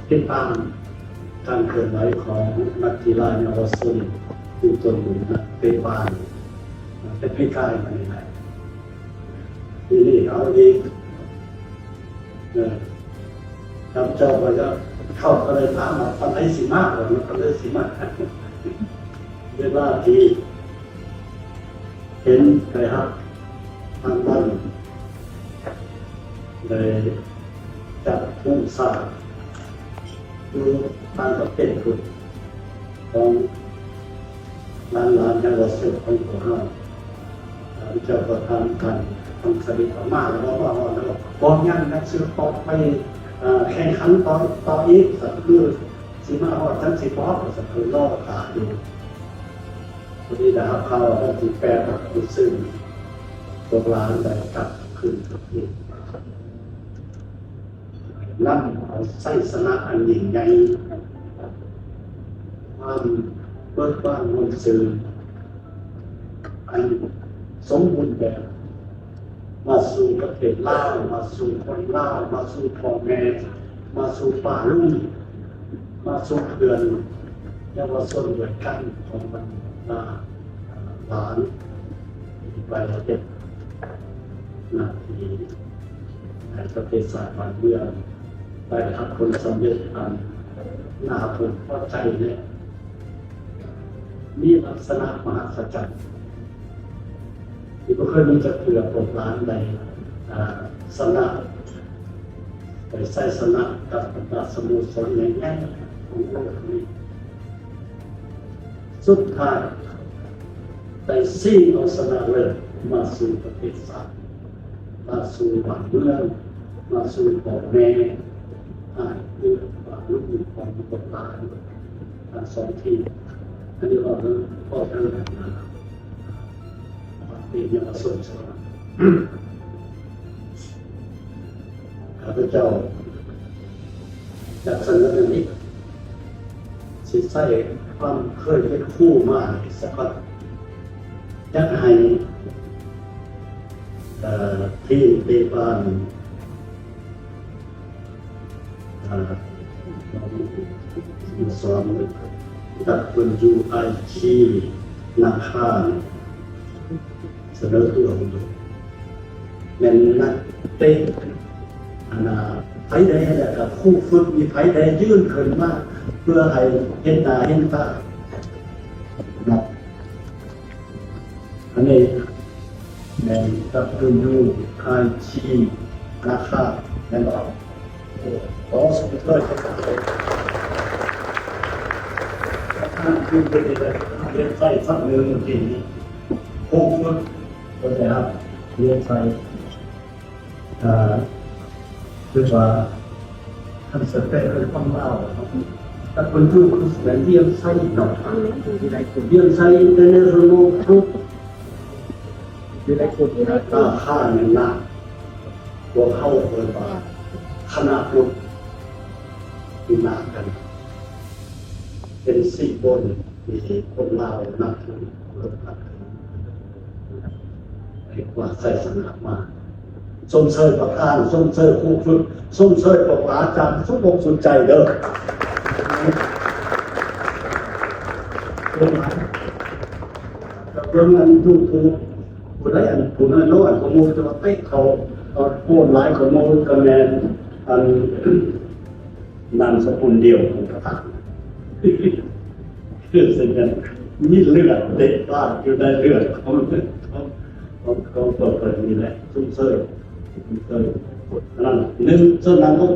ຕິດຕາມການເຄື່ອນໄຫວຂອງນັກກິລາເຍົາວະຊົນ ຢູ່ຕົ້ນບຸນນັກເຕະບານ ແຕ່ປີກາຍມານີ້ແຫຼະ. ປີນີ້ເອົາອີກ ເອີ ຂ້າພະເຈົ້າກໍຈະເຂົ້າໄປຖາມວ່າປານໃດຊິມາ ວ່າມັນປານໃດຊິມາ ເວລາທີ່ເຫັນໄດ້ຮັບລາງວັນ ໄດ້ຈັບໂຮງສາຢູ່ຕ່າງປະເທດພຸ້ນ ຂອງຫຼານໆເຍົາວະຊົນຂອງພວກເຮົາ. ເຈົ້າກໍຖາມທ່ານ ທ່ານສະເດັດອອກມາແລ້ວບໍ່ ມາຮອດແລ້ວບໍ່ ຍັງ ຍັງຊິອອກໄປ ເອີ ແຂ່ງຂັນຕໍ່ ຕໍ່ອີກ ກໍຄືຊິມາຮອດຈັກຊິບໍ່ ກໍຄືລໍຖ້າຢູ່. ພໍດີໄດ້ຮັບຂ່າວວ່າວັນທີແປດ ກໍຄື ພວກຫຼານໄດ້ກັບຄືນປະເທດ ນຳເອົາໄຊຊະນະອັນຍິ່ງໃຫຍ່ ຄວາມເບີກບານມ່ວນຊື່ນ ອັນສົມບູນແບບ ມາສູ່ປະເທດລາວ, ມາສູ່ຄົນລາວ, ມາສູ່ພໍ່ແມ່, ມາສູ່ປ້າລຸງ, ມາສູ່ເພື່ອນເຍົາວະຊົນດ້ວຍກັນຂອງບັນດາຫຼານ ທີ່ໄປເຮັດໜ້າທີ່ໃຫ້ປະເທດຊາດບ້ານເມືອງ ໄດ້ຮັບຜົນສຳເລັດອັນໜ້າເພິ່ງພໍໃຈ ແລະ ມີລັກສະນະມະຫັດສະຈັນ ທີ່ບໍ່ເຄີຍມີຈັກເທື່ອ. ພວກຫຼານໄດ້ ອາ ຊະນະ ໄດ້ໄຊຊະນະກັບບັນດາສະໂມສອນໃຫຍ່ໆຂອງໂລກນີ້ ສຸດທ້າຍໄດ້ຊິງເອົາຊະນະເລີດມາສູ່ປະເທດຊາດ, ມາສູ່ບ້ານເມືອງ, ມາສູ່ພໍ່ແມ່, ອ້າຍເອື້ອຍປ້າລຸງຂອງພວກຫຼານທັງສອງທີມ. ອັນນີ້ເວົ້າເຖິງ ເວົ້າເຖິງ ເປັນເຍົາວະຊົນສະຫວັນ. ຂ້າພະເຈົ້າຈະສະເໜີແນວນີ້ ຊິໃຊ້ຄວາມເຄີຍເປັນຄູມາສະກ່ອນ. ຢາກໃຫ້ ເອີ ທີມເຕະບານ ເອີ ສະໂມສອນ ດັບເບິນຢູໄອທີ ນາຄາ ສະເໜີຕົວ ແມ່ນນັກເຕະ ອັນນ່າ ໃຜແດ່ ແລ້ວກໍຄູຝຶກ ມີໃຜແດ່ ຍື່ນຂຶ້ນມາ ເພື່ອໃຫ້ເຫັນໜ້າເຫັນຕາເນາະ. ອັນນີ້ແມ່ນ ດັບເບິນຢູໄອທີ ນາຄາ ແມ່ນບໍ່? ຂໍຊົມເຊີຍ ທ່ານຄືເປັນເວບໄຊທ໌ສັກໜຶ່ງທີ່ຜູ້ຝຶກກໍໄດ້ຮັບເວບໄຊທ໌ ເອີ ຄືວ່າ ຄັນສະແປເປັນຄວາມລາວ ຖ້າເພິ່ນຢູ່ຄືຊິແມ່ນວຽງໄຊເນາະ ວຽງໄຊອິນເຕີເນຊັນແນລ ກຣຸບ ຢູ່ໃນກຸ່ມ ອາ ຄ້າແມ່ນນະ ພວກເຮົາເອີ້ນວ່າຄະນະພຸດຢູ່ນາກັນ ເປັນຊິມໂບນທີ່ຄົນລາວນັບຖື ເອີ ນັບຖື ໃຫ້ກວາດໄຊຊະນະມາ. ຊົມເຊີຍປະທານ, ຊົມເຊີຍຄູຝຶກ, ຊົມເຊີຍພວກອາຈານສຸດອົກສຸດໃຈເດີ້. ເບິ່ງອັນ YouTube ຜູ້ໃດອັນຜູ້ນ້ອຍໆກວ່າໝູ່ ແຕ່ວ່າເຕະເຂົ້າ ໂພສຫຼາຍກວ່າໝູ່ ກໍແມ່ນອັນ ນາມສະກຸນດຽວກັນກັບທ່ານ ຄືຊິແມ່ນມີເລືອດເຕະບານຢູ່ໃນເລືອດຂອງ ຂອງ ຂອງ ຂອງຕົວເພິ່ນນີ້ແຫຼະ. ຊົມເຊີຍ ຊົມເຊີຍ ອັນນັ້ນໜຶ່ງ ສ່ວນນາງກໍ